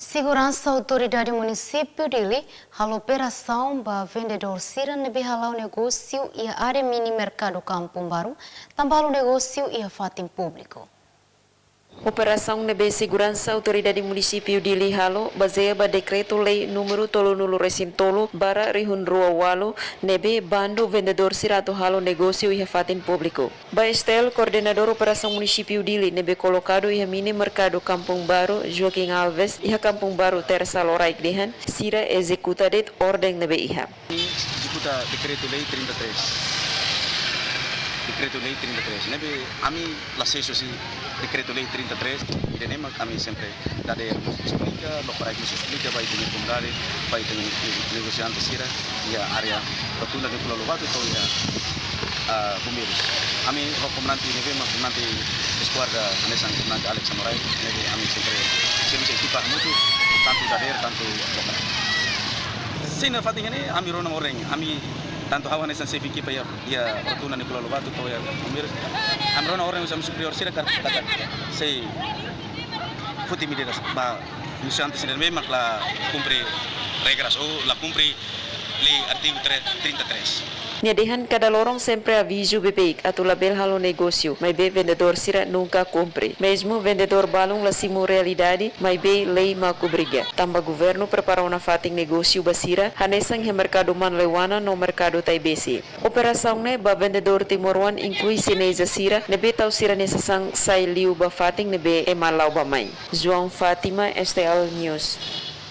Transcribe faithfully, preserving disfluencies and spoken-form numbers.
Seguransa Autoridade Munisípiu Dili halo operasaun ba vendedór sira ne'ebé hala'o negósiu iha área mini merkadu Kampung Baru, tanba halo negósiu iha fatin públiku. Operasaun ne'ebé Seguransa Autoridade Munisípiu Dili halo bazeia ba Dekretu-Lei númeru tolunulu-resin-tolu barra rihun rua ualu, ne'ebé bandu vendedór sira atu halo negósiu iha fatin públiku. Ba S T L, Koordenadór Operasaun Munisípiu Dili ne'ebé kolokadu iha mini merkadu Kampung Baru, Joaquim Alves, iha Kampung Baru, Tersa loraik dehan, sira ezekuta de'it orden ne'ebé iha. Ami ezekuta Dekretu-Lei trinta e três. Dekretu-Lei trinta e três. Ne'ebé ami la sesu husi Dekretu-Lei trinta e três, ida-ne'e mak ami sempre dadeer mós esplika, loraik mós esplika ba ita-nia komunidade, ba ita-nia negosiante sira iha área Rotunda Nicolau Lobato to'o iha, ah, Bombeiros. Ami ho komandante ne'ebé mak komandante eskuadra hanesan komandante Alex Samurai, ne'ebé ami sempre servisu ekipa hamutuk, tantu dadeer, tantu loraik. Sin, iha fatin ne'e ami rona orden, ami tantu ha'u hanesan xefe ekipa iha, iha Rotunda Nicolau Lobato to'o iha Bombeiros. Ami rona orden husi ami superiór sira katak, katak sei foti medidas ba negosiante sira ne'ebé mak la kumpre regras ou la kumpre lei artigu tre-, trinta e três. Nia dehan kada loron sempre avizu beibeik atu labele halo negósiu, maibé vendedór sira nunka kumpre. Mezmu vendedór balun la simu realidade, maibé lei mak obriga. Tanba governu prepara ona fatin negósiu ba sira, hanesan iha merkadu Manleuana no merkadu Taibesi. Operasaun ne'e ba vendedór timoroan inklui xineza sira, ne'ebé tau sira-nia sasán sai liu ba fatin ne'ebé ema la'o bá-mai. João Fátima, S T L News.